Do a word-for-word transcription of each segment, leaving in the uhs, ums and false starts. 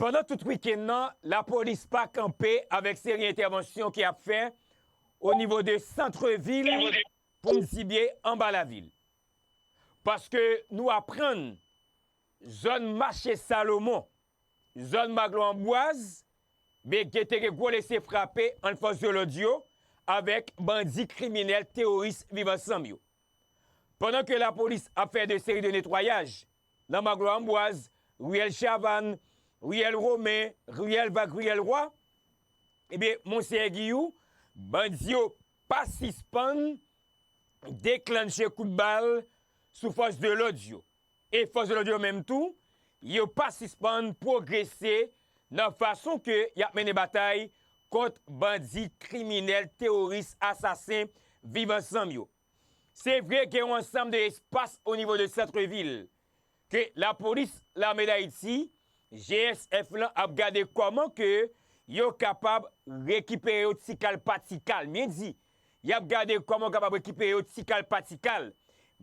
Pandan tout wikenn nan, lapolis pa kanpe avèk seri entèvansyon ke y ap fè o nivo de sant vil, pou m di byen anba lavil. Paske nou aprann zòn mache Salomon, zòn Maglo Anbwaz, byen gen te gen gwo lese frape ant fòs de lòd yo avèk bandi kriminèl teworis Viv Ansanm yo. Pandan ke lapolis ap fè de seri de netwayaj nan Maglo Anbwaz, riyèl Chavann, riyèl Women, riyèl Vag, riyèl Wa, ebyen, Monseyè Giyou, bandi yo pa sispann deklanche kout bal sou fòs de lòd yo. E fòs de lòd yo menm tou, yo pa sispann pwogrese nan fason ke y ap mennen batay kont bandi kriminèl, teworis, asasen Viv Ansanm yo. Se vre gen yon ansanm de espas o nivo de sant vil ke lapolis, lame Dayiti, G S F lan ap gade kòman ke yo kapab rekipere yo ti kal pa ti kal. Byen di, y ap gade kòman yo kapab rekipere yo ti kal pa ti kal.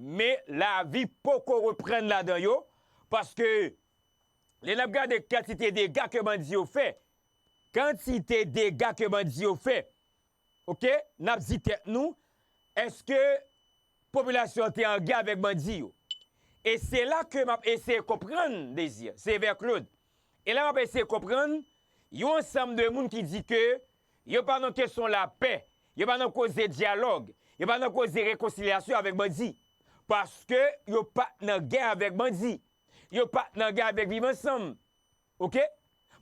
Men lavi poko reprann ladan yo, paske lè n ap gade kantite dega ke bandi yo fè, kantite dega ke bandi yo fè, oke, n ap di tèt nou, èske popilasyon an te an gè avèk bandi yo? E se la ke m ap eseye konprann Désir, se vè Claude. E la m ap eseye konprann yon ansanm de moun ki di ke yo pa nan kesyon lapè, yo pa nan koze dyalòg, yo pa nan koze rekonsilyasyon avèk bandi. Paske yo pa nan gè avèk bandi. Yo pa nan gè avèk Viv Ansanm. Oke?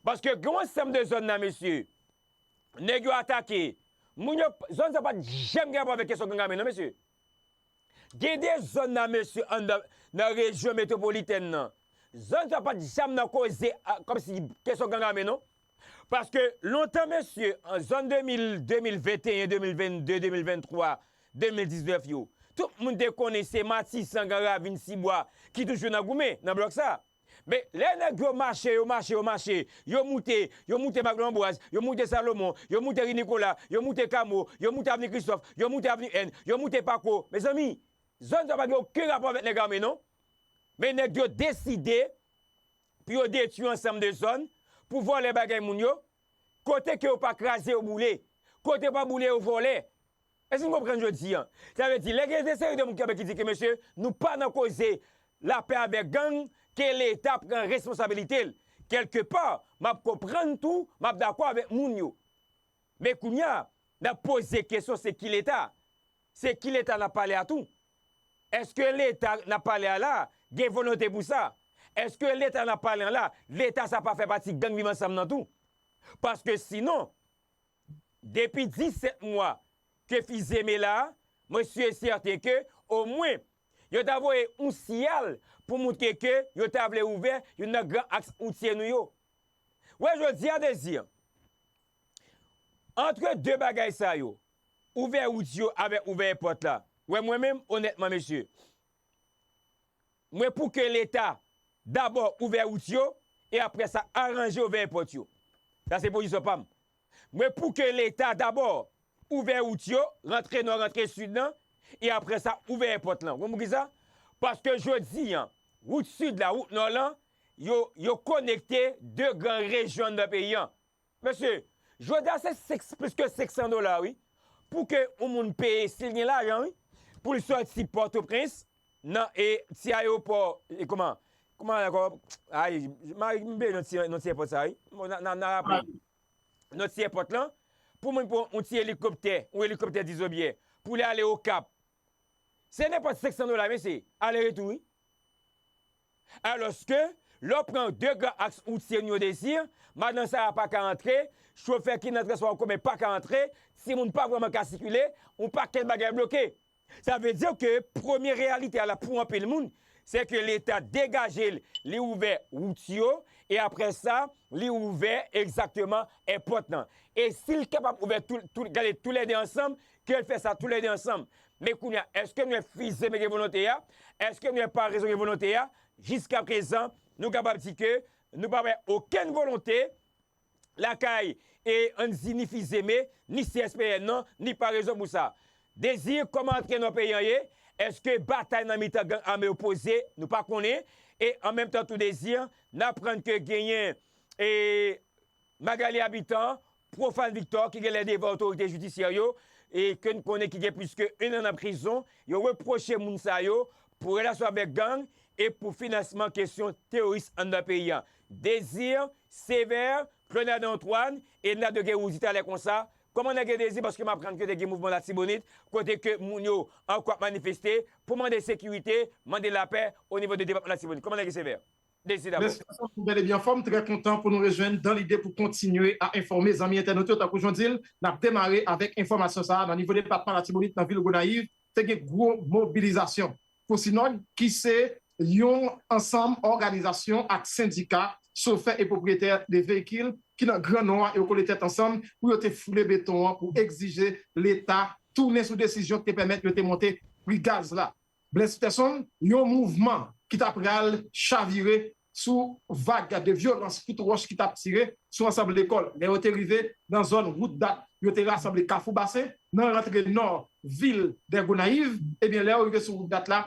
Paske gen yon ansanm de zòn nan, mesye, nèg yo atake. Moun yo, zòn sa pa t janm gen rapò avèk kesyon gang ame, non, mesye. Gen de zòn nan, mesye, anndan, nan rejyon metwopolitèn nan, zòn sa pa t janm nan koze, a, kòmsi kesyon gang ame, non. Paske lontan, mesye, an zòn de mil, de mil venteyen, de mil vennde, de mil venntwa, de mil diznèf yo, tout moun te konnen se Matisan, Gran Ravin, Sibwa ki toujou nan goumen nan blòk sa. Men lè nèg yo mache, yo mache, yo mache, yo moute, yo moute Maglo Anbwaz, yo moute Salomon, yo moute Ri Nikola, yo moute Kamo, yo moute Avni Kristòf, yo moute Avni N, yo moute Pako. Mezanmi, zòn sa pa gen okenn rapò avèk nèg ame, non. Men nèg yo deside pou yo detwi ansanm de zòn, pou vòlè bagay moun yo, kote ke yo pa kraze, yo boule, kote yo pa boule, yo vòlè. Èske nou konprann jodi a? Sa vle di, lè gen de seri de moun ki, ki di ke, mesye, nou pa nan koze lapè avèk gang, ke Leta pran responsabilite l. Kèlkepa, m ap konprann tou, m ap dakò avèk moun yo. Men kounye a, n ap poze kesyon, se ki Leta? Se ki Leta n ap pale a tou? Èske Leta n ap pale a la gen volonte pou sa? Èske Leta n ap pale an la, Leta sa pa fè pati gang Viv Ansanm nan tou? Paske sinon, depi disèt mwa ke Fils-Aimé la, mwen si e sèten ke omwen yo ta voye yon siyal pou montre ke yo ta vle ouvè youn nan gran aks woutye nou yo. Wè, jodi a, Désir, antre de bagay sa yo, ouvè wout yo avèk ouvè èpòt la, wè, mwen menm, onètman, mesye, mwen pou ke Leta dabò ouvè wout yo, e apre sa, aranje ouvè èpòt yo. Sa se pozisyon pa m. Mwen pou ke Leta dabò ouvè wout yo, rantre nò, rantre sid lan, e apre sa, ouvè èpòt lan. Ou konprann poukisa? Paske jodi a, wout sid la, wout nò lan, yo, yo konekte de gran rejyon anndan peyi a. Mesye, jodi a se senk, plis ke senk san dola, wi. Pou ke yon moun peye, si l gen lajan, wi, pou l sòti Pòtoprens, nan, e, ti ayewopò, e, kòman? Kòman ankò? Ay, m bliye non ti, non ti èpòt sa, wi. Bon, n a, n a, n a raple. Non ti èpòt lan, pou moun pran yon ti elikoptè, yon elikoptè dizobyè, pou l ale Okap. Se nenpòt senk san dola, mesye, ale retou, wi. Alòske, lè w pran de gran aks woutye nou yo, Désir, madan sa a pa ka antre, chofè ki nan transpò an komen pa ka antre, timoun pa vrèman ka sikile, yon pakèt bagay bloke. Sa vle di ke premye reyalite a la pou anpil moun, se ke Leta degaje l, li ouvè wout yo, e apre sa, li ouvè egzakteman èpòt lan. E si l kapab ouvè tou, tou, gade toulède ansanm, ke l fè sa toulède ansanm. Men kounye a, èske nou wè Fils-Aimé gen volonte a? Èske nou wè Paraison gen volonte a? Jiskaprezan, nou kapab di ke nou pa wè okenn volonte lakay, e ann di ni Fils-Aimé, ni C S P N nan, ni Paraison pou sa. Désir, kòman antrenè peyi an ye? Èske batay nan mitan gang ame yo poze? Nou pa konnen. E an menm tan tou, Désir, n aprann ke genyen E Magalie Habitant, Prophane Victor, ki genlè devan otorite jidisyè yo, e ke n konnen ki gen plis ke en an nan prizon, yo repwoche moun sa yo pou relasyon avèk gang e pou finansman kesyon teworis anndan peyi a. Désir, Sévère, Claude Antoine, e n a de gen Wouzi talè konsa. Kòman nèg yo Désir, paske m aprann ke te gen mouvman Latibonit, kote ke moun yo ankò ap manifeste pou mande sekirite, mande lapè o nivo de depatman Latibonit. Kòman nèg yo Sévère? Désir dabò. Mesye, nou bèl e byen anfòm, trè kontan pou nou rejwenn dan lide pou kontinye a enfòme zanmi entènot yo. Tankou jan w di l, n ap demare avèk enfòmasyon sa a nan nivo depatman Latibonit, nan vil Gonayiv, te gen gwo mobilizasyon. Pou Sinòg, ki se yon ansanm òganizasyon ak sendika chofè e pwopriyetè de veyikil ki nan Gran Nò a, yo kole tèt ansanm pou yo te foule beton an pou egzije Leta tounen sou desizyon ki te pèmèt yo te monte pri gaz la. Blaise Peterson, yon mouvman ki ta pral chavire sou vag de vyolans, kout wòch ki t ap tire sou ansanm lekòl. Lè yo te rive nan zòn wout Dat, yo te rasanble Kafou Basen, nan rantre nò vil de Gonayiv, ebyen, lè yo rive sou wout Dat la,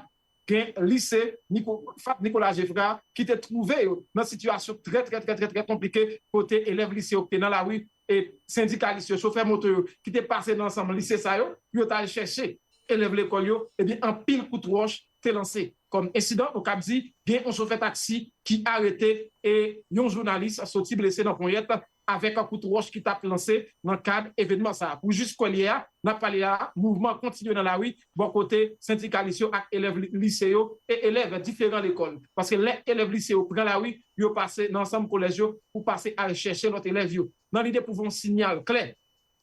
gen lise Nico, Fab Nicolas Geffrard ki te twouve yo nan sitiyasyon trè, trè, trè, trè, trè konplike, kote elèv lise yo ki te nan lari e sendikalis yo, chofè moto yo, ki te pase nan ansanm lise sa yo, pou yo t al chèche elèv lekòl yo, ebyen, anpil kout wòch te lanse. Kòm ensidan, nou kab di, gen yon chofè taksi ki arete e yon jounalis soti blese nan ponyèt avèk kout wòch ki t ap lanse nan kad evènman sa a. Pou jis kwè l ye a, n ap pale la a, mouvman an kontinye nan lari bò kote sendikalis yo ak elèv li-, lise yo e elèv diferan lekòl. Paske lè elèv lise yo pran lari, yo pase nan ansanm kolèj yo pou pase al chèche lòt elèv yo. Nan lide pou voye yon siyal klè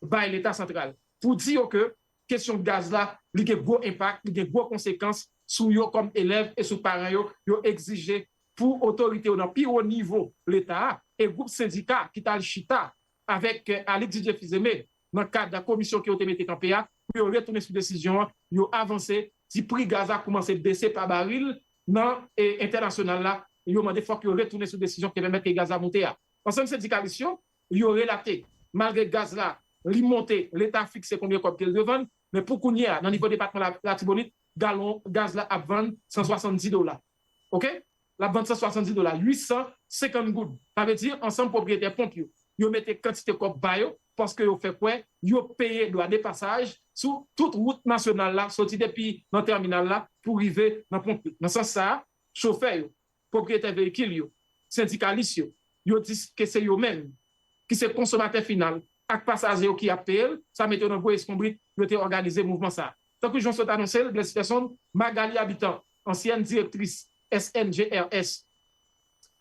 bay Leta santral pou di yo ke kesyon gaz la, li gen gwo enpak, li gen gwo konsekans sou yo kòm elèv e sou paran yo, yo egzije pou otorite yo nan pi wo nivo Leta a e gwoup sendika ki t al chita avèk, eh, Alix Didier Fils-Aimé nan kad komisyon ke yo te mete kanpe a, pou yo retounen sou desizyon an, yo avanse, di pri gaz la koumanse bese pa baril nan, eh, entènasyonal la, yo mande fòk yo retounen sou desizyon ki te pèmèt ke gaz la monte a. Ansanm sendikalis yo, yo relate, malgre gaz la, li monte, Leta fikse konbyen kòb ke l dwe vann, men pou kounye a, nan nivo depatman la, Latibonit, galon gaz la ap vann san swasanndis dola. Oke? L ap vann san swasanndis dola, uit san senkant goud. Sa vle di, ansanm pwopriyetè ponp yo, yo mete kantite kòb ba yo, paske yo fè kwè yo peye dwa de pasaj sou tout wout nasyonal la, soti depi nan tèminal la pou rive nan ponp yo. Nan sans sa a, chofè yo, pwopriyetè veyikil yo, sendikalis yo, yo di ke se yo menm ki se konsomatè final ak pasaje yo ki ap peye l, sa mete yo nan gwo eskonbrit, yo te òganize mouvman sa a. Tankou jan w sot anonse l, Blaise Peterson, Magalie Habitant, ansyèn direktris S N G R S,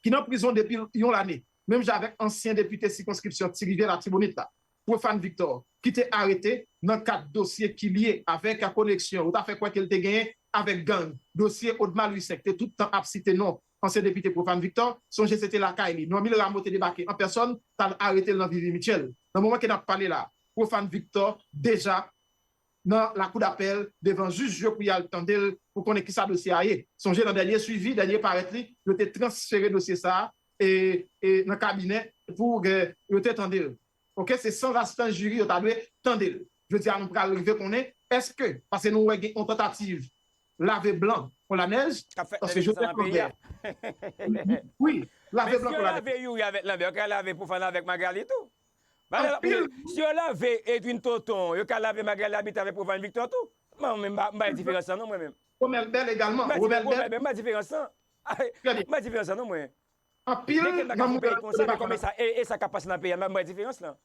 ki nan prizon depi yon lane, menm jan avèk ansyen depite sikonskripsyon Ti Rivyè Latibonit la, Prophane Victor, ki te arete nan kad dosye ki lye avèk koneksyon yo ta fè kwè ke l te genyen avèk gang, dosye Odma Louis senk te tout tan ap site non ansyen depite Prophane Victor, sonje se te lakay li. Normil Rameau te debake an pèsòn, t al arete l nan Vivi Mitchell. Nan moman ke n ap pale la, Prophane Victor deja nan lakou dapèl devan jij yo pou y al tande l pou konnen kisa dosye a ye. Sonje nan dènye swivi, dènye parèt li, yo te transfere dosye sa a e, e nan kabinè pou, e, yo te tande l. Oke, se san enstans jiri yo ta dwe tande l. Jodi a, nou pral rive konnen èske, paske nou wè gen yon tantativ lave blan kon lanèj, paske Jovenel Lambert. Wi, lave blan kon lanèj. Men si yo lave Youri avèk Lambert, yo ka lave Prophane avèk Magalie tou. Bagay la, si yo lave Edwin Tonton, yo ka lave Magalie Habitant avèk Prophane Victor tou. Mwen menm, m pa, m pa wè diferans lan non, mwen menm. Romel Bell egalman. Romel Bell, m pa wè diferans lan. M pa wè diferans lan non, mwen. Anpil nan moun yo konsa, men kòman sa, e, e sa k ap pase nan peyi a, m pa wè diferans lan.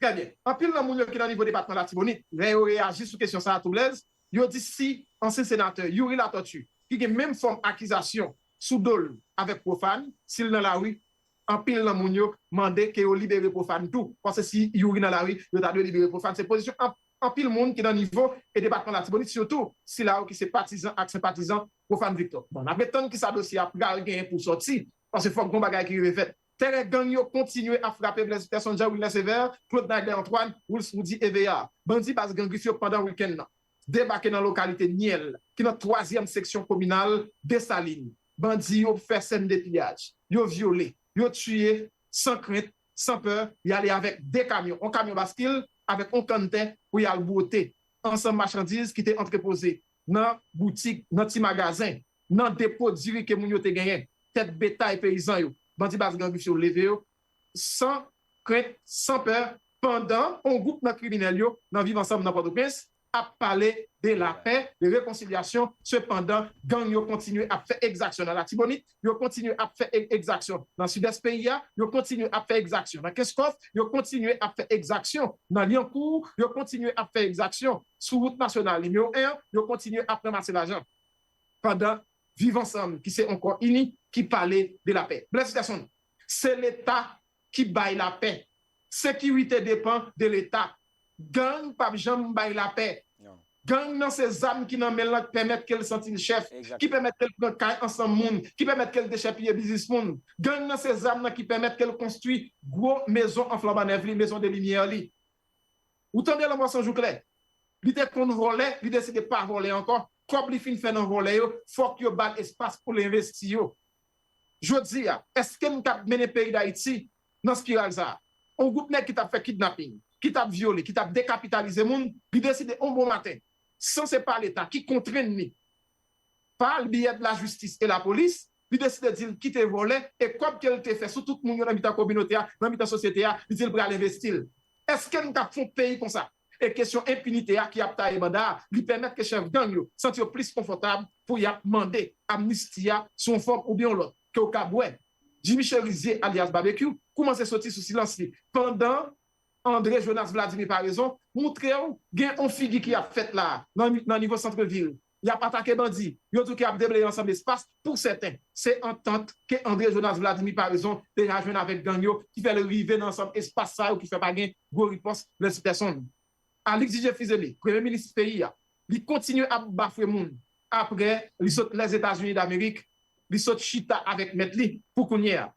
Trè byen. Anpil nan moun yo ki nan nivo depatman Latibonit, lè yo reyaji sou kesyon sa a tou Blaise, yo di si ansyen senatè Youri Latortue, ki gen menm fòm akizasyon sou do l avèk Prophane, si l nan lari, anpil nan moun yo mande ke yo libere Prophane tou. Paske si Youri nan lari, yo ta dwe libere Prophane. Se pozisyon an-, anpil moun ki nan nivo e depatman Latibonit, sitou sila yo ki se patizan ak senpatizan Prophane Victor. Bon, n ap ret tann kisa dosye a pral genyen pou sòti, paske fòk gon bagay ki rive fèt. Terè gang yo kontinye ap frape Blaise Peterson, Jean Wilner Sévère, Claude Naider Antoine, Wills Roudy e Veillard. Bandi baz Gran Grif yo pandan wikenn nan debake nan lokalite Nyèl, ki nan twazyèm seksyon kominal Desalin. Bandi yo fè sèn de piyaj. Yo vyole, yo tiye, san krent, san pè, y ale avèk de kamyon, yon kamyon baskil avèk yon kanntè pou y al bwote ansanm machandiz ki te antrepoze nan boutik, nan ti magazen, nan depo diri ke moun yo te genyen, tèt betay peyizan yo. Bandi baz Gran Grif yo leve yo, san krent, san pè, pandan yon gwoup nan kriminèl yo nan Viv Ansanm nan Pòtoprens ap pale de lapè, de rekonsilyasyon, sepandan, gang yo kontinye ap fè egzaksyon nan Latibonit, yo kontinye ap fè e-, egzaksyon nan sidès peyi a, yo kontinye ap fè egzaksyon nan Kenskòf, yo kontinye ap fè egzaksyon nan Lyankou, yo kontinye ap fè egzaksyon sou wout nasyonal nimewo en an, yo kontinye ap ranmase lajan. Pandan Viv Ansanm, ki se yon kò ini, ki pale de lapè. Blaise Peterson, se Leta ki bay lapè. Sekirite depann de Leta. Gang p ap janm bay lapè. Gang nan se zam ki nan men l lan k pèmèt ke l santi l chèf, ki pèmèt ke l pran kay ansanm moun, ki pèmèt ke l dechèpiye biznis moun. Gang nan se zam nan ki pèmèt ke l konstwi gwo mezon an flanban nèf li, mezon de limyè li. Ou tande lanmò san jou klè. Li te konn vòlè, li deside pa vòlè ankò. Kòb li fin fè nan vòlè yo, fòk yo ba l espas pou l envesti yo. Jodi a, èske n t ap mennen peyi Dayiti nan espiral sa a? Yon gwoup nèg ki t ap fè kidnaping, ki t ap vyole, ki t ap dekapitalize moun, li deside yon bon maten, san se pa Leta ki kontrenn li, pa biyè de lajistis e lapolis, li deside di l kite vòlè e kòb ke l te fè sou tout moun yo nan mitan kominote a, nan mitan sosyete a, li di l pral envesti l. Èske n t ap fè yon peyi konsa? E kesyon enpinite a ki ap taye banda a, li pèmèt ke chèf gang yo santi yo plis konfòtab pou y ap mande amnisti a sou yon fòm oubyen yon lòt, ke w ka bwè. Jimmy Chérizier, alyas Babekyou, koumanse soti sou silans li pandan André Jonas Vladimir Paraison montre w gen yon figi ki ap fèt la a, nan, nan nivo santrevil. Y ap atake bandi, yo di w ke y ap deblaye ansanm espas. Pou sèten, se antant ke André Jonas Vladimir Paraison deja jwenn avèk gang yo ki fè l rive nan ansanm espas sa yo, ki fè pa gen gwo ripòs Blaise Peterson. Alix Didier Fils-Aimé, premye minis peyi a, li kontinye ap bafwe moun apre li sot Lèzetazini Damerik, li sot chita avèk mèt li pou kounye a.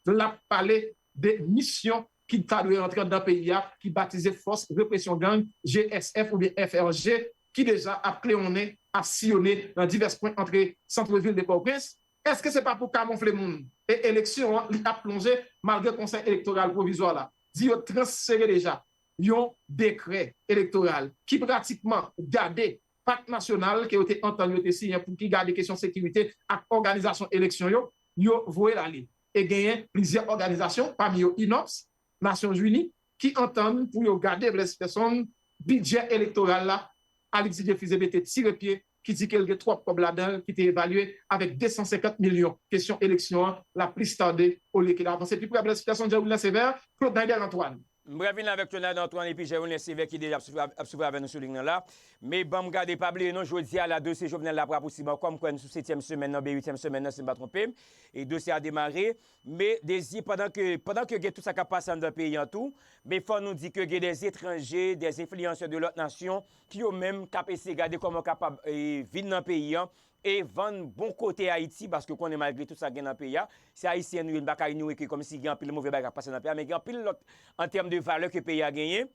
L ap pale de misyon ki ta dwe rantre anndan peyi a, ki batize Fòs Represyon Gang, G S F oubyen F R G, ki deja ap klewonnen, ap siyonnen nan divès kwen antre santrevil de Pòtoprens. Èske se pa pou kamonfle moun? E eleksyon an, li ap plonje malgre Konsèy Elektoral Pwovizwa la di yo transfere deja yon dekrè elektoral ki pratikman gade pak nasyonal ke yo te antann yo te siyen pou ki gade kesyon sekirite ak òganizasyon eleksyon yo, yo voye l ale. E genyen plizyè òganizasyon, pami yo inops, Nasyonzini, ki antann pou yo gade Blaise Peterson, bidjè elektoral la, Alix Didier Fils-Aimé te tire pye, ki di ke l gen twòp kòb ladan l, ki te evalye avèk de san senkant milyon. Kesyon eleksyon an, l ap plis tande olye ke l avanse pi pre. Blaise Peterson, Jean Wilner Sévère, Claude Naider Antoine. M pral vin avèk Claude Naider Antoine epi Jean Wilner Sévère ki deja ap swiv, ap swiv avè nou sou liy nan la. Men ban m gade, pa bliye non, jodi a la, dosye Jovenel la pral pousib ankò, m kwè n sou setyèm semèn nan, oubyen uityèm semèn nan, si m pa twonpe m. E dosye a demare. Men Dezi, pandan ke, pandan ke gen tout sa k ap pase anndan peyi an tou, men fò nou di ke gen dèzetranje, dèzenfliyansè de lòt nasyon ki yo menm k ap eseye gade kòman yo kapab, e, vin nan peyi an e vann bon kote Ayiti, paske w konnen malgre tout sa k gen nan peyi a, se Ayisyen nou ye, n pa ka inyore ke kòmsi gen anpil move bagay k ap pase nan peyi a, men gen anpil lòt an tèm de valè ke peyi a genyen.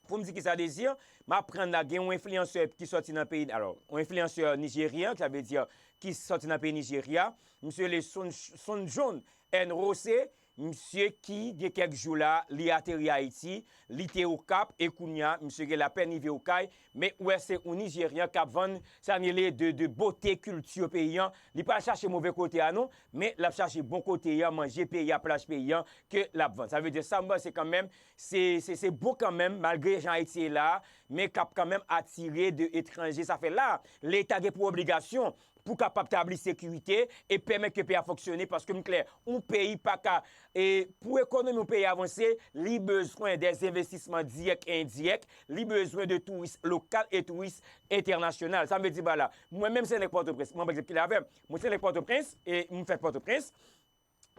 Pou m di kisa Dezi, m aprann la gen yon enfliyansè ki sòti nan peyi, alò, yon enfliyansè nijeryen, sa vle di ki sòti nan peyi Nijerya, misye rele Sun, Sun John N Rose, misye ki gen kèk jou la, li ateri Ayiti, li te Okap, e kounye a, misye gen lapèn rive Okay, men ou wè se yon Nijeryen k ap vann, sa n rele de, de bote kilti peyi an, li pa al chache move kote a non, men l ap chache bon kote a, manje peyi a, plaj peyi an, ke l ap vann. Sa vle di sa, m panse kanmenm, se, se, se bon kanmenm, malgre jan Ayiti ye la a, men k ap kanmenm atire de etranje. Sa fè la, Leta gen pou obligasyon pou kapab tabli sekirite e pèmèt ke peyi a fonksyone, paske m klè, yon peyi pa ka, e pou ekonomi yon peyi avanse, li bezwen dè envestisman dirèk e endirèk, li bezwen de touris lokal e touris entènasyonal. Sa m vle di ba la, mwen menm se nèg Pòtoprens, mwen pa egzanp ki la avè m, mwen se nèg Pòtoprens, e m fèt Pòtoprens,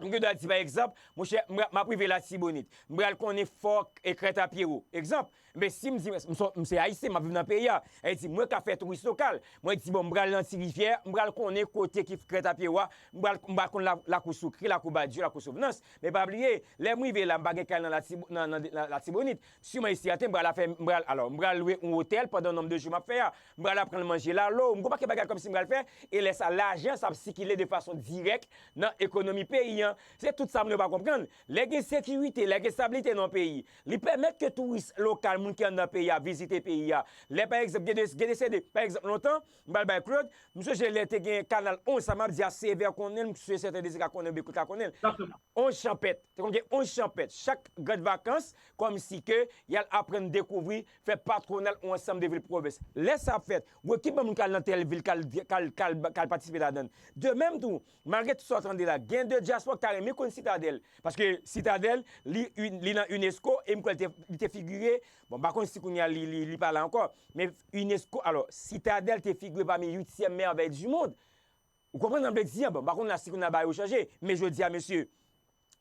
m gen dwa di pa egzanp, monchè, m, m ap rive Latibonit, m pral konnen fò e Krèt a Pyewo, egzanp. Men si m di, m, m se Ayisyen, m ap viv nan peyi a. E di, mwen ka fè touris lokal. Mwen di, bon, m pral nan Ti Rivyè, m pral konnen kote ki Krèt a Pyewo a, m pral, m pral konn la, Lakou Soukri, Lakou Badyo, Lakou Souvnans. Men pa bliye, lè m rive la, m pa gen kay nan Latibo-, nan, nan, nan Latibonit. Si mwen isi aten, m pral fè, m pral, alò, m pral lwe yon otèl pandan nonb de jou m ap fè a. M pral aprann manje lalo, m gon pakèt bagay kòmsi m pral fè, e lè sa, lajan sa ap sikile de fason dirèk nan ekonomi peyi a. Se tout sa moun yo pa konprann. Lè gen sekirite, lè gen estabilite nan yon peyi, li pèmèt ke touris lokal, moun ki anndan peyi a, vizite peyi a. Lè, pa egzanp, gen de, gen de, se de, pa egzanp, lontan, m pral bay Claude, m sonje lè te gen kanal onz, sa m ap di a, Sevè konnen l, m si sèten Dezi ka konnen l, oubyen Claude ka konnen l. Onz chanpèt. Te konn gen onz chanpèt. Chak gran vakans, kòmsi ke y al aprann dekouvri, fè patwonaj yon ansanm de vil pwovens. Lè sa ap fèt, gwo ekipman moun k al nan tèl vil, k al, k al, k al, k al patisipe ladan l. De menm tou, malgre tout sa w tande la, gen de dyaspora ki ta renmen konn Sitadèl. Paske Sitadèl, li, li nan unesco, e m kwè li te, li te figire, bon, m pa konn si kounye a li, li, li pa la ankò, men unesco, alò, Sitadèl te figire pami uityèm mèvèy di mond. Ou konprann sa m vle di a? Bon, m pa konn la si kounye a bagay yo chanje, men jodi a, mesye,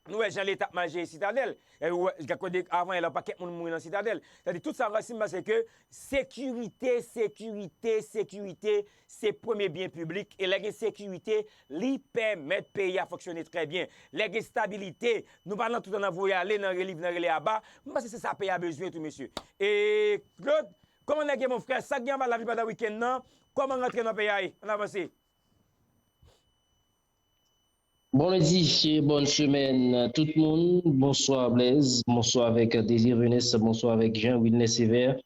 nou wè jan Leta ap mal jere Sitadèl. E ou wè, gad kote avan yè la, yon pakèt moun mouri nan Sitadèl. Sa di tout sa, Rasim, se ke sekirite, sekirite, sekirite, se premye byen piblik. E lè gen sekirite, li pèmèt peyi a fonksyone trè byen. Lè gen estabilite, nou pa nan tout tan nan voye ale, nan rele, nan rele aba. M panse se sa peyi a bezwen tou, mesye. E, Claude, kòman nèg ye, mon frè? Sa k gen anba lavi pandan wikenn nan? Kòman rantre nan peyi a ye? Ann avanse. Bon lendi, bòn semèn tout moun. Bonswa Blaise, bonswa avèk Désir Venus, bonswa avèk Jean Wilner Sévère,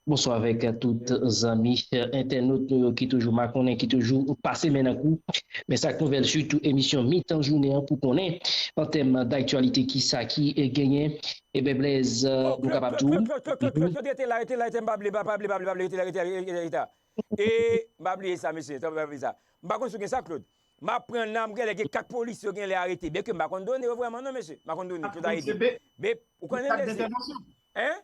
bonswa avèk tout zanmi entènot nou yo ki toujou makonnen, ki toujou pase men nan kou. Men sa k nouvèl, sitou emisyon mitan jounen an pou konnen an tèm daktyalite kisa ki genyen. Eben Blaise, nou kapab di w. Claude, Claude, Claude, Claude, Claude, rete la, rete la, rete, m pa vle, pa vle, pa vle, pa vle, rete la, rete la, rete la, rete la. E, m pa bliye sa, mesye, m pa bliye sa. M pa konn si w gen sa, Claude. M ap pran nan, m genlè gen kat polisye yo genlè arete. Byenke m pa konn done yo vrèman non, mesye. M pa konn done, Claude a ede. Men, ou konnen, Blaise? Hein?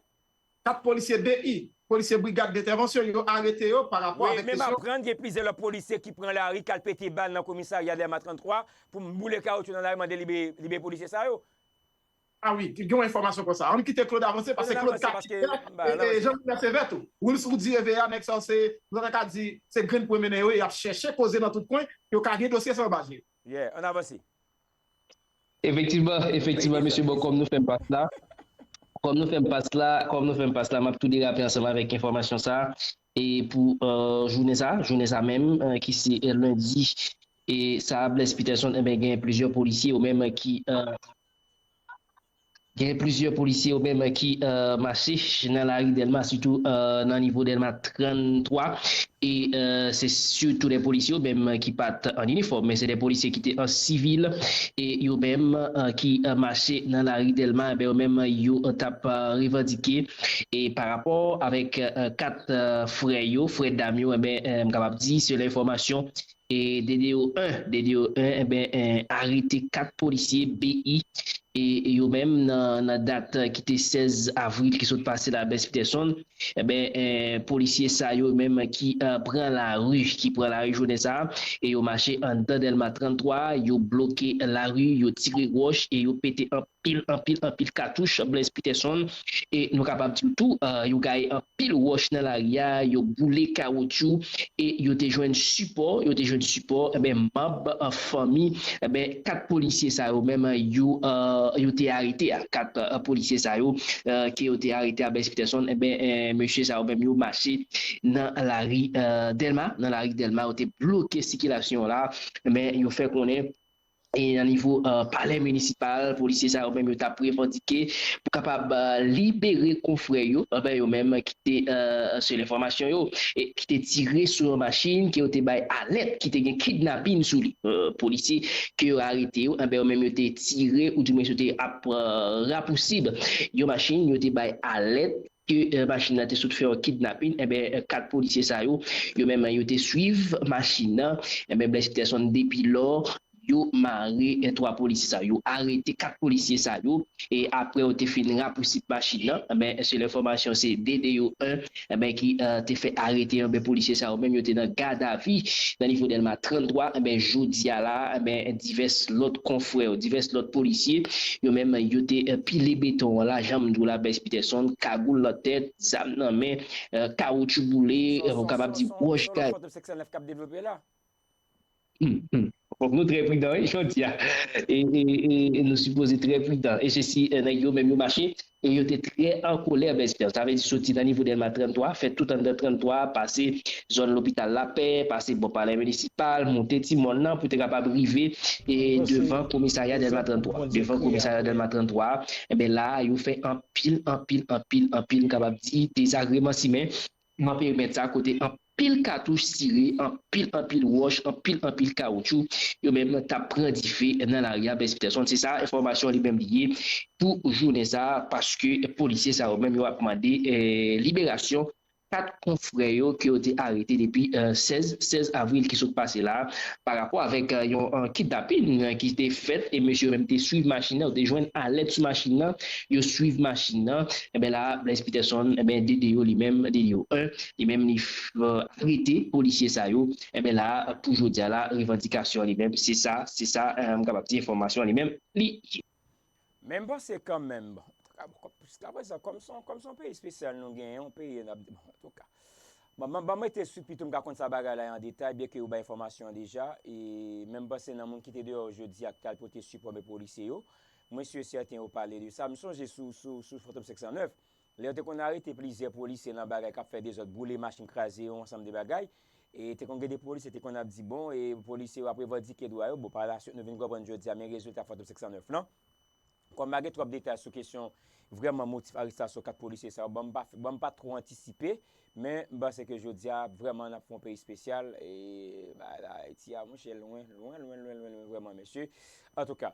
Kat polisye B I, polisye brigad dentèvansyon, yo arete yo pa rapò avèk kesyon. Wi, men m aprann gen plizyè lòt polisye ki pran lari, k al pete bal nan komisarya Dèlma trannntwa pou boule kawotchou nan lari, mande libere, libere polisye sa yo. Ah wi, gen yon enfòmasyon konsa. Ann kite Claude avanse, paske Claude ka kite, e, e, Jean Wilner Sévère tou. Wills Roudy Réveillé a, nèg sa yo se, nou ta ka di, se grenn pwen mennen yo ye, y ap chèche koze nan tout kwen, yo ka gen dosye sa yo ba jere. Yeah, ann avanse. Efektivman, efektivman, mesye, bon, kòm nou fè m pas la, kòm nou fè m pas la, kòm nou fè m pas la, m ap tou derape ansanm avèk enfòmasyon sa a. E pou, e, jounen sa, jounen sa menm, e, ki se, e, lendi, e sa a, Blaise Peterson, enben, gen plizyè polisye yo menm ki, e, Gen plizyè polisye yo menm ki, e, mache nan lari Dèlma, sitou, e, nan nivo Dèlma trannntwa. E, e, se sitou de polisye yo menm ki pa t an inifòm, men se de polisye ki te an sivil. E yo menm, e, ki, e, mache nan lari Dèlma, enben, yo menm, yo, e, t ap, e, revandike. E pa rapò avèk, e, kat, e, frè yo, frè dam yo, enben, e, m kapab di, se lenfòmasyon e D D O en, D D O en, enben, en, arete kat polisye B I, e yo menm nan, nan dat, e, ki te sèz avril ki sot pase la, Blaise Peterson, enben, en, polisye sa yo menm ki, e, pran lari, ki pran lari jounen sa, e yo mache anndan Dèlma trannntwa, yo bloke lari, yo tire wòch e yo pete anpil, anpil, anpil katouch, Blaise Peterson, e nou kapab di w tou, e, yo gaye anpil wòch nan lari a, yo boule kawotchou, e yo te jwenn sipò, yo te jwenn sipò, enben, manm, e, fanmi, enben, kat polisye sa yo menm, yo, e, yo te arete a, kat, e, polisye sa yo, e, ke yo te arete a Blaise Peterson, enben, e, mesye sa yo menm, yo mache nan lari, e, Dèlma, nan lari Dèlma, yo te bloke sikilasyon la, enben, yo fè konnen e nan nivo, e, palè minisipal, polisye sa yo menm yo t ap revandike pou kapab, e, libere konfrè yo, enben yo menm ki te, e, se lenfòmasyon yo, e ki te tire sou yon machin ke yo te bay alèt ki te gen kidnapin sou li. E, polisye ke yo arete yo, enben yo menm yo te tire, oudimwens yo te ap, e, rapousib yon machin, yo te bay alèt ke, e, machin nan te sot fè yon kidnapin, enben, e, kat polisye sa yo, yo menm yo te swiv machin nan, enben, Blaise Peterson depi lò, yo mare, e, twa polisye sa yo, arete kat polisye sa yo, e apre yo te fin rapousib machin nan, enben, se lenfòmasyon se D D O en, enben, ki, e, te fè arete, enben, polisye sa yo menm yo te nan gadavi nan nivo Dèlma trannntwa, enben, jodi a la, enben, divès lòt konfrè yo, divès lòt polisye, yo menm, yo te, e, pile beton an la, jan m di w la, Blaise Peterson, kagoul nan tèt, zam nan men, e, kawotchou boule, e, ou kapab di wòch gaye. Fòk nou trè pridan, wi, jodi a. E, e, e, e nou sipoze trè pridan. E se si, e, nèg yo menm yo mache, e yo te trè an kolè, Blaise Pierre. Sa vle di soti nan nivo Dèlma trannntwa, fè tout anndan trannntwa, pase zòn lopital Lapè, pase bò palè minisipal, monte Ti Mòn nan pou te kapab rive e devan komisarya Dèlma trannntwa. Devan komisarya Dèlma trannntwa, enben la, yo fè anpil, anpil, anpil, anpil, m kapab di, dezagreman simen nan perimèt sa kote anpil katouch tire, anpil, anpil wòch, anpil, anpil kawoutchou, yo menm t ap pran dife nan lari a, Blaise Peterson. Se sa enfòmasyon li menm li ye pou jounen sa a, paske polisye sa yo menm yo ap mande eh, liberasyon kat konfrè yo ke yo te arete depi eh, sèz, sèz avril ki sot pase la, pa rapò avèk eh, yon eh, kidnapin eh, ki te fèt e mesye yo menm te swiv machin nan, yo te jwenn alèt sou machin nan, yo swiv machin nan. Enben la, Blaise Peterson, enben, D D O li menm, D D O en, li menm li f- eh, arete polisye sa yo. Enben la, pou jodi a la, revandikasyon li menm, se sa, se sa, eh, m kapab di enfòmasyon li menm, li ye. Men m panse kanmenm, bon, antouka, jiskaprezan, kòm se yon, kòm se yon peyi espesyal nou genyen, yon peyi n ap, bon, antouka. Bon, ban, ban m rete sou pito m ka konn sa bagay la an detay, byenke yo bay enfòmasyon an deja, e men m panse nan moun ki te deyò jodi a ki t al pote sipò men polisye yo, mwen si e sèten yo pale de sa. M sonje sou, sou, sou Fantom senk san nèf, lè yo te konn arete plizyè polisye nan bagay k ap fè dezòd, boule machin, kraze yon ansanm de bagay, e te konn gen de polisye te konn ap di, bon, e polisye yo ap revandike dwa yo, bon, pa laswit nou vin konprann jodi a, men rezilta Fantom senk san nèf lan. Kòm m pa gen twòp detay sou kesyon vrèman motif arestasyon kat polisye sa yo, bon, m pa, bon, m pa twò antisipe, men m panse ke jodi a, vrèman, n ap fè yon peyi espesyal, e ba, la, Ayiti a, monchè, lwen, lwen, lwen, lwen, lwen, lwen, vrèman, mesye. Antouka,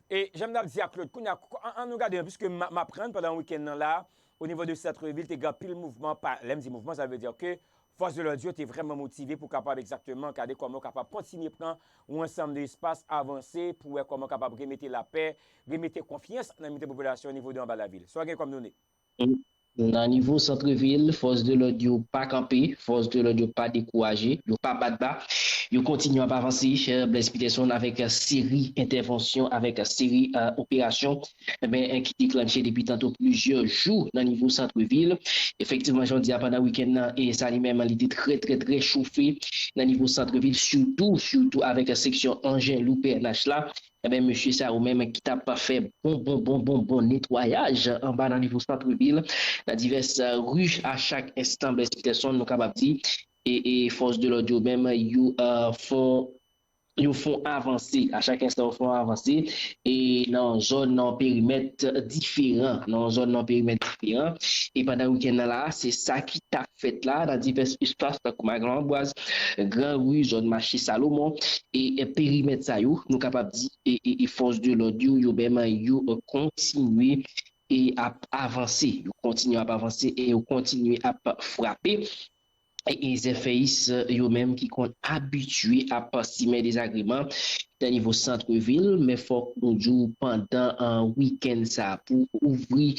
e jan m t ap di a Claude, kounye a, an, an nou gade, piske m, m aprann pandan wikenn nan la, o nivo de santrevil, te gen anpil mouvman, pa, lè m di mouvman, sa vle di ke fòs de lòd yo te vrèman motive pou kapab egzakteman gade kòman yo kapab kontinye pran yon ansanm de espas, avanse pou wè kòman kapab remete lapè, remete konfyans nan mitan popilasyon o nivo de anba lavil. Sa w gen kòm done? Nan nivo santrevil, fòs de lòd yo pa kanpe, fòs de lòd yo pa dekouraje, yo pa bat ba. Yo kontinye ap avanse, eh, Blaise Peterson, avèk eh, seri entèvansyon, avèk eh, seri eh, operasyon enben, eh, ki deklanche depi tanto plizyè jou nan nivo santrevil. Efektivman, jan w di a, pandan wikenn nan, e sa li menm, li te trè, trè, trè chofe nan nivo santrevil, sitou, sitou avèk seksyon anjen lou P N H la. Enben, mesye sa yo menm ki t ap fè bon, bon, bon, bon, bon netwayaj anba nan nivo santrevil, nan divès eh, ri a chak enstan, Blaise Peterson, nou kapab di, e, e fòs de lòd yo menm, yo eh, fon yo fon avanse, a chak enstan yo fon avanse, e nan zòn, nan perimèt diferan, nan zòn, nan perimèt diferan. E pandan wikenn nan la, se sa ki t ap fèt la, nan divès espas, tankou Madan Lanbwaz, Gran Ri, zòn mache Salomon, e, e perimèt sa yo, nou kapab di, e, e, e fòs de lòd yo, yo menm, yo kontinye e ap avanse, yo kontinye ap avanse e yo kontinye ap frape. E, e zèfèyis yo menm ki konn abitye ap simen dezagreman nan nivo santrevil, men fòk nou di w pandan an wikenn sa a pou ouvri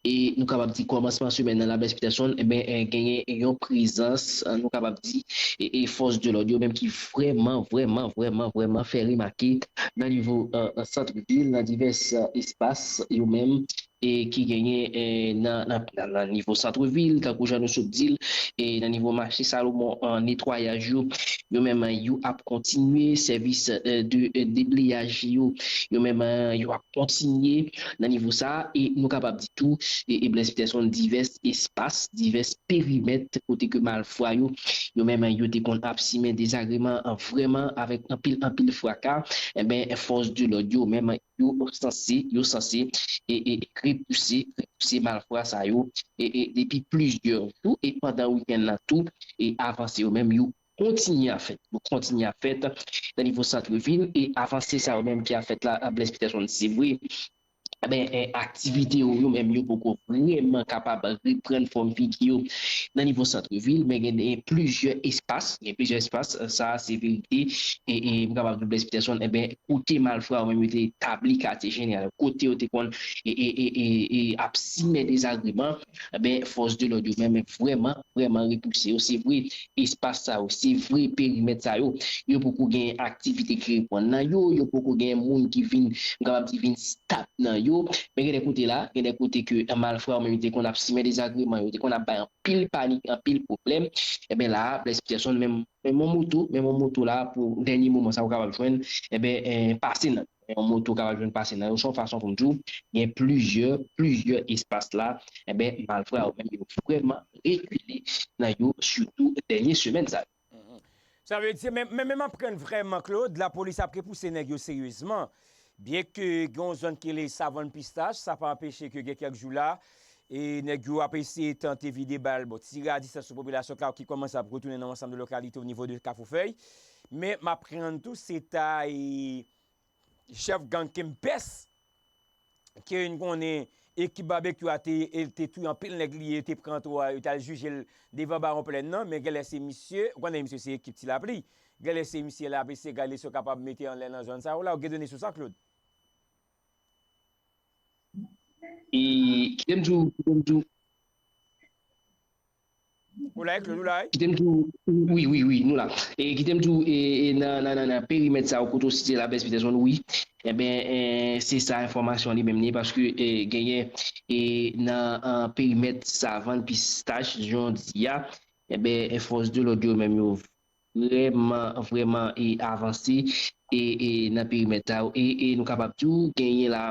e nou kapab di kòmansman semèn nan la Blaise Peterson, enben, eh, genyen yon prezans, eh, nou kapab di, e, e fòs de lòd yo menm ki vrèman, vrèman, vrèman, vrèman fè remake nan nivo eh, santrevil, nan divès eh, espas yo menm e ki genyen eh, nan, nan, nan, nan nivo santrevil, tankou jan nou sot di l, e nan nivo mache Salomon, eh, netwayaj yo, yo menm yo ap kontinye, sèvis eh, de eh, debleyaj yo, yo menm eh, yo ap kontinye nan nivo sa a, e nou kapab di tou, e, e Blaise Peterson, divès espas, divès perimèt kote ke malfwa yo, yo menm yo te konn ap simen dezagreman eh, vrèman avèk anpil, anpil fraka, enben, fòs de lòd yo menm yo sanse, yo sanse e, e repouse, repouse malfra sa yo e, e depi plizyè jou e pandan wikenn nan tou e avanse yo menm yo kontinye ap fèt. Yo kontinye ap fèt nan nivo santrevil e avanse sa yo menm ki ap fèt la, Blaise Peterson, se vre. Enben, eh, aktivite yo, yo menm yo poko vrèman kapab reprann fòm figi yo nan nivo santrevil, men gen plizyè espas, gen plizyè espas, eh, sa a se verite, e, e m kapab di Blaise Peterson, enben, kote malfra yo menm yo te etabli katye jeneral, kote yo te konn e, e, e, e, e ap simen dezagreman, enben, fòs de lòd yo menm vrèman, vrèman repouse yo. Se vre, espas sa yo, se vre, perimèt sa yo, yo poko gen aktivite ki reprann nan yo, yo poko gen moun ki vin, m kapab di, vin stab nan yo. Men gen de kote la, gen de kote ke malfra yo menm yo te konn ap simen dezagreman, yo te konn ap bay anpil pa panik, anpil pwoblèm. Enben la a, Blaise Peterson, menm, menm yon moto, menm yon moto la, pou dènye moman sa, ou kapab jwenn, enben, eh, pase nan. Yon moto kapab jwenn pase nan yo. Se yon fason pou m di w, gen plizyè, plizyè espas la, enben, malfra yo menm, yo vrèman rekile nan yo, sitou dènye semèn sa yo. Mhm. Sa vle di, men, men, men m aprann vrèman, Claude, lapolis ap repouse nèg yo seryezman. Byen ke gen yon zòn ki rele Savann Pistach, sa pa anpeche ke gen kèk jou la, e nèg yo ap eseye tante vide bal, bon, tire a distans sou popilasyon ka, ki kòmanse ap retounen nan yon ansanm de lokalite o nivo de Kafou Fèy. Men m aprann tou, se ta, e, chèf gang Kempès, ke n konnen ekip Babekyou a te, el te touye anpil nèg li ye, te pran tou a, yo t al jije l devan Bawon Plèn nan, men genlè se misye, ou konnen misye se ekip Ti Lapli, genlè se misye la ap eseye gade si yo kapab mete anlè nan zòn sa yo la, ou gen done sou sa, Claude? E, kite m di w, kite m di w, Ou la, Claude, ou la? Kite m di w, wi, wi, wi, nou la. E kite m di w, e, e nan, nan, nan, nan perimèt sa yo kote w site la, Blaise Peterson, wi. Enben, e, se sa enfòmasyon li menm li, paske, e, genyen, e, nan, an, perimèt Savann Pistach, jan w di a, enben, e, fòs de lòd yo menm yo vrèman, vrèman, e, avanse, e, e, nan perimèt sa yo. E, e nou kapab di w, genyen la,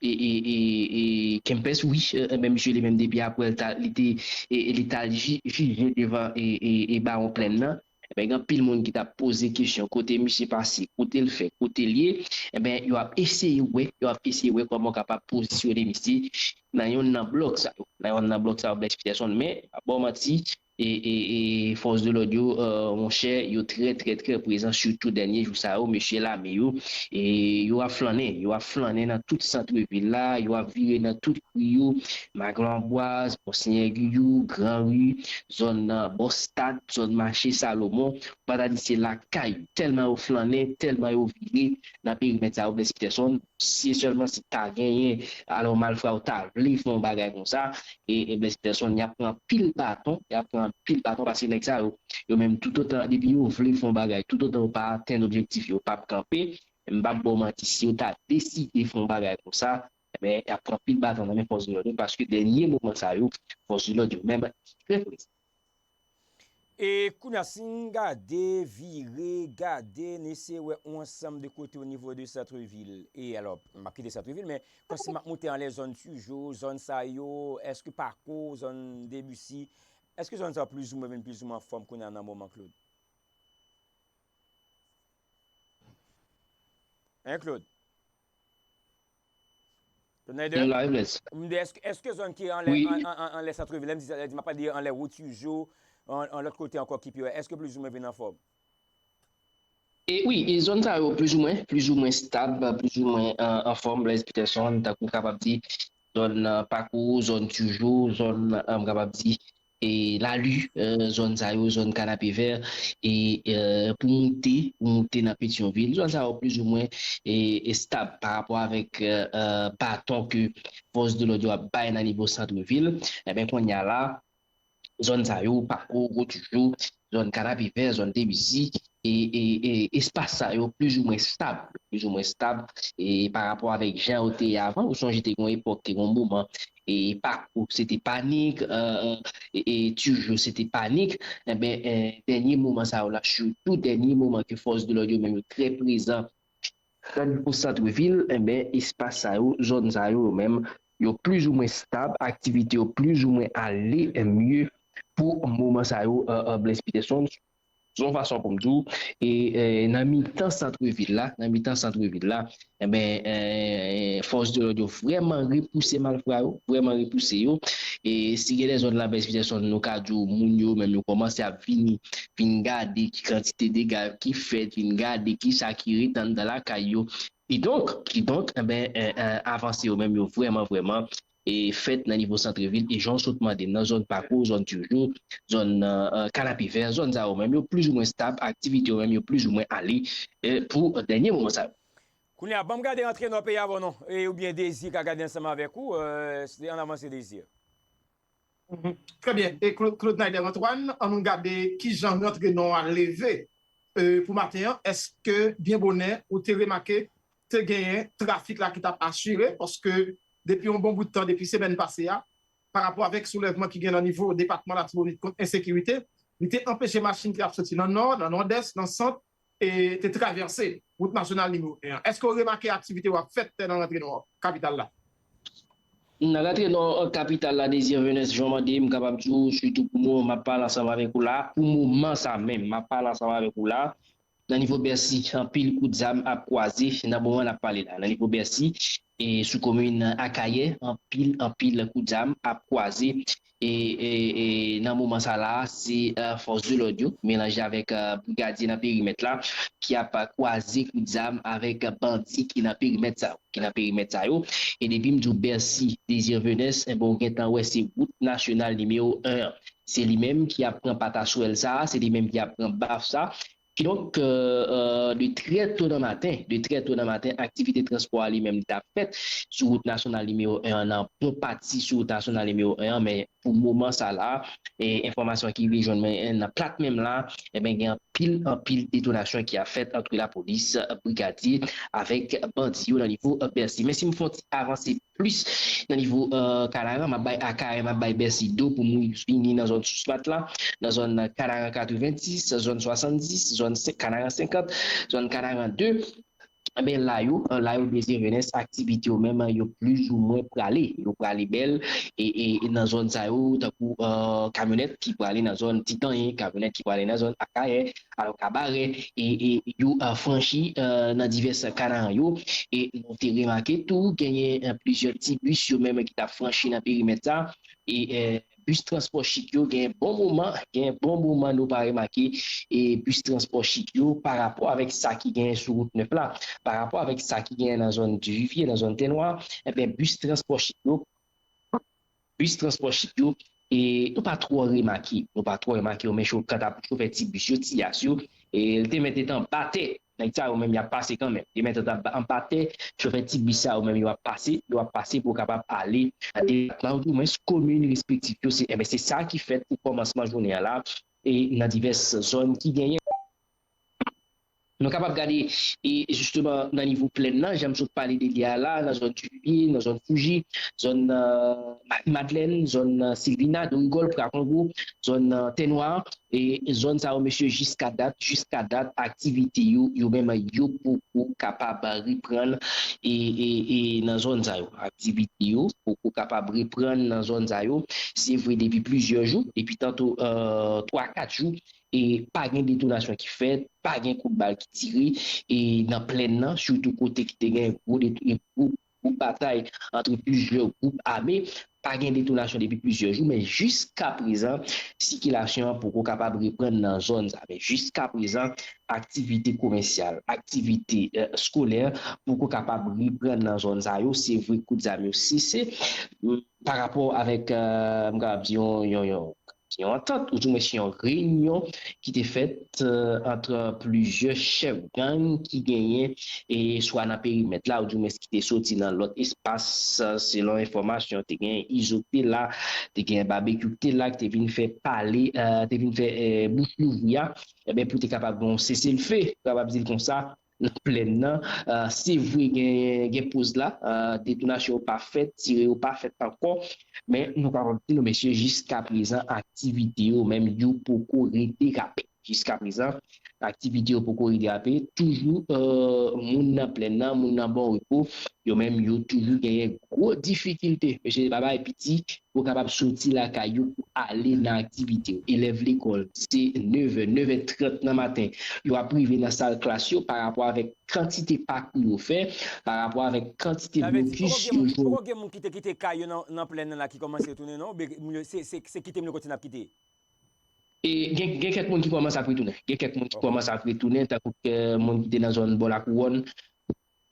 e, e, e, e, Kempès, wi, e, e, men misye li menm depi apre l ta, li te, e, e, li t al ji-, jije devan, e, e, e, Bawon Plèn nan. Enben, gen anpil moun ki t ap poze kesyon, kote misye pase, kote l fè, kote l ye. Enben, yo ap eseye wè, yo ap eseye wè kòman yo kapab pozisyone misye nan yonn nan blòk sa yo. Nan yonn nan blòk sa yo, Blaise Peterson. Men, pa ba w manti, e, e, e fòs de lòd yo, e, monchè, yo trè, trè, trè prezan, sitou dènye jou sa yo, mesye lame yo, e yo ap flannen, yo ap flannen nan tout sant vil la, yo ap vire nan tout ri yo, Maglan Anbwaz, Monseyè Giyou, Gran Ri, zòn, e, bò stad, zòn mache Salomon, ou pa ta di se lakay yo, tèlman yo flannen, tèlman yo vire nan perimèt sa yo, Blaise Peterson, si sèlman si ta genyen, alò malfra yo ta vle fè yon bagay konsa, e, e Blaise Peterson, y ap pran anpil baton, y ap pran anpil baton, paske nèg sa yo, yo menm toutotan, depi yo vle fè yon bagay, toutotan yo pa atenn objektif yo, yo p ap kanpe. M p ap ba w manti, si yo ta deside fè yon bagay konsa, enben, y ap pran anpil baton nan men fòs de lòd yo, paske dènye moman sa yo, fòs de lòd yo menm trè prezan. E kounye a, si n gade, vire, gade, n eseye wè yon ansanm de kote o nivo de sant vil. E alò, m ap kite sant vil, men kòm si m ap monte anlè zòn Tijo, zòn sa yo, èske Pako, zòn Debisi, èske zòn sa yo plizoumwen vin plizoumwen anfòm kounye a nan moman, Claude? Hein, Claude? Tonède? M la, Evens. M di, èske, èske zòn ki anlè, wi, an, an, an, anlè sant vil, lè m di sa, lè m di, m ap pale de anlè wout Tijo, an, an lòt kote ankò ki pi wè, èske plizoumwen vin anfòm? E wi, e zòn sa yo plizoumwen, plizoumwen stab, plizoumwen an, anfòm, Blaise Peterson, tankou m kapab di, zòn, e, Pako, zòn Tijo, zòn, e, m kapab di, e Lali, e, zòn sa yo, zòn Kanapevè, e, e, pou moute, pou moute nan Petyonvil, zòn sa yo plizoumwen, e, e stab pa rapò avèk, e, e, baton ke fòs de lòd yo ap bay nan nivo sant vil. Enben, kounye a la, zòn sa yo, Pako, Gwo Tijo, zòn Kanapevè, zòn Debisi, e, e, e espas sa yo plizoumwen stab, plizoumwen stab, e pa rapò avèk jan yo te ye avan, ou sonje te gen yon epòk, te gen yon moman, e Pako se te panik, e, e, e Tijo se te panik, enben, e, dènye moman sa yo la, sitou dènye moman ke fòs de lòd yo menm yo trè prezan nan nivo sant vil, enben, espas sa yo, zòn sa yo, yo menm, yo plizoumwen stab, aktivite yo plizoumwen ale mye pou moman sa yo, e, e, Blaise Peterson. Se yon fason pou m di w, e, e, nan mitan sant vil la, nan mitan sant vil la, enben, e, fòs de lòd yo vrèman repouse malfra yo, vrèman repouse yo. E si gen de zòn la, Blaise Peterson, nou ka di w, moun yo menm yo kòmanse ap vini, vin gade ki kantite dega ki fèt, vin gade ki sa ki ret anndan lakay yo. Kidonk, kidonk, enben, e, e, avanse yo menm yo vrèman, vrèman, e fèt nan nivo sant vil, e jan w sot mande nan zòn Pako, zòn Tijo, zòn, e, e, Kanapevè, zòn sa yo menm yo plizoumwen stab, aktivite yo menm yo plizoumwen ale, e, pou dènye moman sa yo. Kounye a, ban m gade antre nan peyi avè w non, e, oubyen Dezi ka gade ansanm avèk ou, e, se an avanse Dezi. Mhm. Trè byen. E Cla-, Claude Naider Antoine, an nou gade kijan rantre non a leve, e, pou maten an. Èske byen bonè ou te remake te genyen trafik la ki t ap asire? Paske depi yon bon bout tan, depi semèn pase a, pa rapò avèk soulèvman ki gen nan nivo depatman Latibonit kont ensekirite, li te anpeche machin ki ap soti nan nò, nan nòdès, nan sant, e te travèse wout nasyonal nimewo en an. Èske w remake aktivite yo ap fèt nan rantre nò kapital la? Nan rantre nò kapital la, Désir Venus, jan w mande, m kapab di w, sitou pou moman m ap pale ansanm avèk ou la, pou moman sa menm, m ap pale ansanm avèk ou la, nan nivo Bèsi, anpil kout zam ap kwaze nan moman n ap pale la. Nan nivo Bèsi, e sou komin Akayè, anpil, anpil kout zam ap kwaze. E, e, e nan moman sa la, se uh, fòs de lòd yo, melanje avèk uh, brigadye nan perimèt la, ki ap kwaze kout zam avèk bandi ki nan perimèt sa yo, ki nan perimèt sa yo. E depi m di w Bèsi, Désir Venus, enben w gentan wè se wout nasyonal nimewo en an. Se li menm ki ap pran pataswèl sa, se li menm ki ap pran baf sa. Kidonk, euh, euh, de trè to nan maten, de trè to nan maten, aktivite transpò a li menm li t ap fèt sou wout nasyonal nimewo en an, nan pon pati sou wout nasyonal nimewo en an, men pou moman sa la, e enfòmasyon ki rive jwenn mwen nan plat menm la, enben gen anpil, anpil detonasyon ki ap fèt ant lapolis, brigadye avèk bandi yo nan nivo Bèsi. Men si m fè yon ti avanse plis nan nivo Kanaran, m ap bay Akayè, m ap bay Bèsi do pou m vini nan zòn Sousmat la, nan zòn Kanaran katrevenndis, zòn swasanndis, zòn Kanaran senkant, zòn Kanaran de. Enben la yo, la yo Désir Venus, aktivite yo menm yo plizoumwen prale. Yo prale bèl e, e nan zòn sa yo, tankou kamyonèt ki prale nan zòn Titanyen, kamyonèt ki prale nan zòn Akayè, alò Kabarè, e, e yo franchi nan divès Kanaran yo. E nou te remake tou, genyen plizyè ti bis yo menm ki t ap franchi nan perimèt sa. E bis transpò chik yo gen bon moman, gen bon moman nou pa remake e bis transpò chik yo pa rapò avèk sa ki genyen sou wout nèf la, pa rapò avèk sa ki genyen nan zòn Divivye, nan zòn Tènwa, enben bis transpò chik yo, bis transpò chik yo, e nou pa twò remake, nou pa twò remake yo, men cho, kanta pou chofè ti bis yo, ti yas yo, e l te mèt anba tè. Nèg sa yo menm y ap pase kanmenm. Yo mèt anba tè, chofè ti bis sa yo menm yo ap pase, yo ap pase pou kapab ale nan depatman oudimwens komin respektif yo. Se enben se sa ki fèt pou kòmansman jounen an la e nan divès zòn ki genyen. Nou kapab gade e jisteman nan nivo plèn nan, jan m sot pale de li a la, nan zòn Divivye, nan zòn Fouji, zòn Mari Madlèn, zòn Silvina, Dorigòl, Prakongo, zòn Tènwa, e zòn sa yo mesye jiska dat, jiska dat aktivite yo, yo menm yo poko kapab reprann e, e, e nan zòn sa yo. Aktivite yo poko kapab reprann nan zòn sa yo. Se vre depi plizyè jou, depi tanto twa kat jou, e pa gen detonasyon ki fèt, pa gen kout bal ki tire e nan plèn nan, sitou kote ki te gen gwo, gwo gwoup batay ant plizyè gwoup ame, pa gen detonasyon depi plizyè jou, men jiska prezan, sikilasyon an poko kapab reprann nan zòn sa. Men jiska prezan, aktivite komèsyal, aktivite eskolè poko kapab reprann nan zòn sa yo. Se vre kout zam yo sese pa rapò avèk, m kapab di, yon, yon, yon yon antant, oudimwens yon reyinyon ki te fèt ant plizyè chèf gang ki genyen e swa nan perimèt la, oudimwens ki te soti nan lòt espas, selon enfòmasyon, te gen Izo ki te la, te gen Babekyou ki te la, ki te vin fè pale, te vin fè bouch louvri a, enben pou te kapab gen yon seselfe, kapab di l konsa, nan plèn nan. Se vre gen, gen poz la, detonasyon yo pa fèt, tire yo pa fèt ankò, men nou kapab di nou mesye jiska prezan aktivite yo menm yo poko rederape. Jiska prezan aktivite yo poko rederape. Toujou moun nan plèn nan, moun nan Bon Repo, yo menm yo toujou genyen gwo difikilte. Mesye, se pa bagay piti, pou kapab soti lakay yo pou ale nan aktivite yo. Elèv lekòl, se nevè, nevè trant nan maten, yo ap rive nan sal klas yo pa rapò avèk kantite pakou yo fè, pa rapò avèk kantite blokis yo jwenn. Poko gen moun ki te kite kay yo nan, nan plèn nan la ki kòmanse retounen non, oubyen se, se, se kite moun yo kontinye ap kite? E gen, gen kèk moun ki kòmanse ap retounen. Gen kèk moun ki kòmanse ap retounen, tankou moun ki te nan zòn bò Lakouwòn,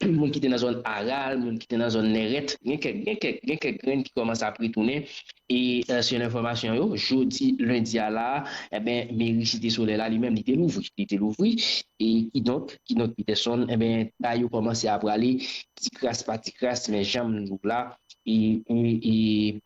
moun ki te nan zòn Aral, moun ki te nan zòn Nèrèt, gen kèk, gen kèk, gen kèk grenn ki kòmanse ap retounen. E selon enfòmasyon yo, jodi lendi a la, enben, meri Site Solèy la, li menm, li te louvri. Li te louvri. E kidonk, kidonk, Peterson, enben, kay yo kòmanse ap prale, ti kras pa ti kras, men jan m di w la, e, e, e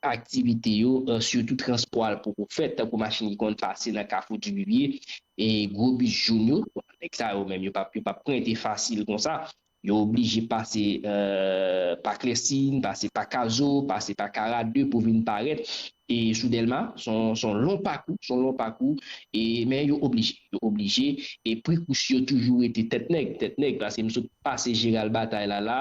aktivite yo, sitou transpò a poko fèt, tankou machin ki konn pase nan Kafou Divivye, e gwo bis joun yo, nèg sa yo menm, yo p ap, yo p ap prente fasil konsa. Yo oblije pase, eh, pa Klèsin, pase pa Kazo, pase pa Kara de pou vin parèt. E sou Dèlma, se yon, se yon long pakou, se yon long pakou. E, men yo oblije, yo oblije. E pri kous yo toujou rete tèt nèg, tèt nèg, paske m sot pase Jeral Batay la, la,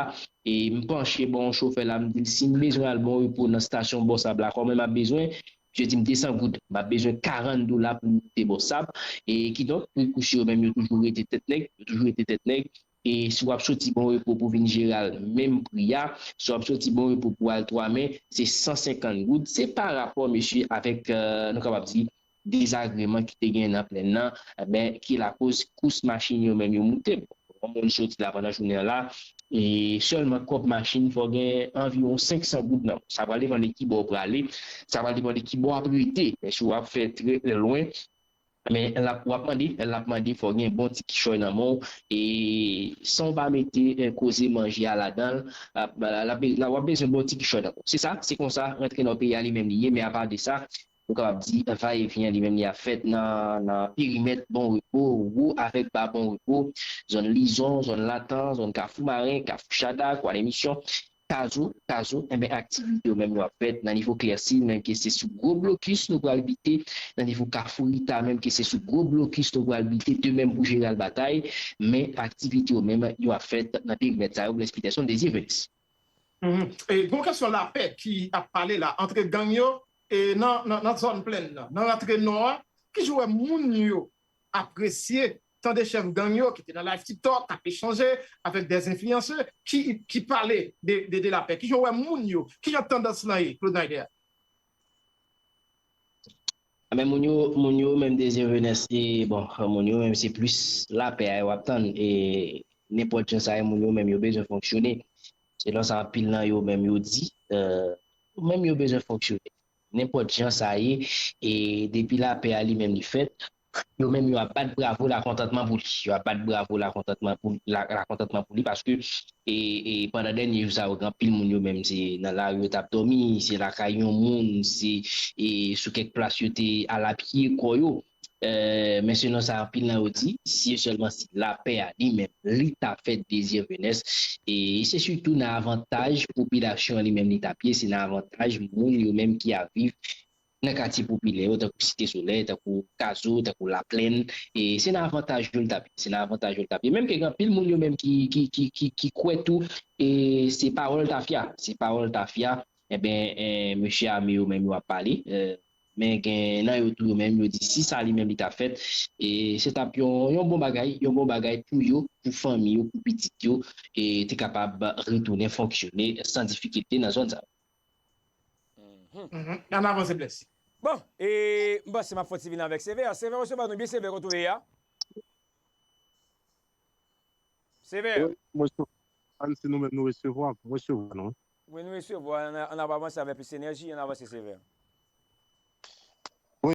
e m panche bò yon chofè la, m di l, si m bezwen al bon repo nan stasyon Bòsab la, kòman m ap bezwen? Misye di m de san goud, m ap bezwen karant dola pou m moute Bòsab. E kidonk, pri kous yo menm, yo toujou rete tèt nèg, yo toujou rete tèt nèg. E si w ap soti Bon Repo pou vin Jeral, menm pri a. Si w ap soti Bon Repo pou al Twamen, se san senkant goud. Se pa rapò, mesye, avèk, eh, nou kapab di, dezagreman ki te gen nan plèn nan, men ki lakoz kous machin yo menm yo moute. Bon, yon moun soti la pandan jounen an la, e sèlman kòb machin, fò gen anviwon senk san goud nan men w. Sa pral depann de ki bò w prale, sa pral depann de ki bò w ap rete. Men si w ap fè trè lwen, men l ap, w ap mande, l ap mande fò gen bon ti kichòy nan men w, e san w pa mete, eh, koze manje a ladan l, l ap, l ap, l ap, w ap bezwen bon ti kichòy nan men w. Se sa, se konsa rantre nan peyi a li menm li ye, men apa de sa, nou kapab di, va e vyen li menm li ap fèt nan, nan perimèt Bon Repo, wo avèk ba Bon Repo, zòn Lizon, zòn Latan, zòn Kafou Maren, Kafou Chada, Kwa Lemisyon, Kazo, Kazo, enben, aktivite yo menm yo ap fèt nan nivo Klèsin, menm ke se sou gwo blokis nou pral bite, nan nivo Kafou Rita, menm ke se sou gwo blokis nou pral bite, de menm pou Jeral Batay, men aktivite yo menm yo ap fèt nan perimèt sa yo, Blaise Peterson, Désir Venus. Mhm. E gon kesyon lapè ki ap pale la, antre gang yo, e nan, nan, nan zòn plèn nan, nan rantre nò a, ki jan w wè moun yo apresye tande chèf gang yo ki te nan live TikTok, k ap echanje avèk dè enfliyansè ki, ki pale de, de, de lapè. Ki jan w wè moun yo, ki jan tandans lan ye, Claude Naider? Men moun yo, moun yo menm Désir Venus, e bon, moun yo menm se plis lapè a yo ap tann, e nenpòt jan sa ye, moun yo menm yo bezwen fonksyone. Selon sa anpil nan yo menm yo di, eh, yo menm yo bezwen fonksyone. Nenpòt jan sa ye, e depi lapè a li menm li fèt, yo menm yo ap bat bravo lakontantman pou li. Yo ap bat bravo lakontantman pou, la, lakontantman pou li paske, e, e pandan dènye jou sa yo, gen anpil moun yo menm se nan lari yo t ap dòmi, se lakay yon moun, se, e, sou kèk plas yo te al apiye kò yo. Eh, men selon sa anpil nan yo di, si e sèlman si lapè a li menm, li ta fèt Désir Venus, e se sitou nan avantaj popilasyon an li menm li t ap ye, se nan avantaj moun yo menm ki ap viv nan katye popilè yo, tankou Site Solèy, tankou Kazo, tankou Laplèn, e se nan avantaj yo l t ap ye, se nan avantaj yo l t ap ye. Menm ke gen anpil moun yo menm ki, ki, ki, ki, ki kwè tou, e se pawòl tafya, se pawòl tafya, enben, eh, mesye ame yo menm yo ap pale, eh, men gen nan yo tou yo menm yo di si sa li menm li ta fèt, e se t ap yon, yon bon bagay, yon bon bagay pou yo, pou fanmi yo, pou pitit yo, e te kapab retounen fonksyone san difikilte nan zòn sa yo. Mhm. Ann avanse, Bless. Bon, e m panse m ap fè yon ti vin avèk Sevè. Sevè, resevwa nou byen, Sevè, kote w ye a? Sevè. Wi, mwen se Ann, si nou menm nou resevwa, mwen resevwa nou. Wi, nou resevwa, ann ap avanse avèk plis enèji, ann avanse, Sevè.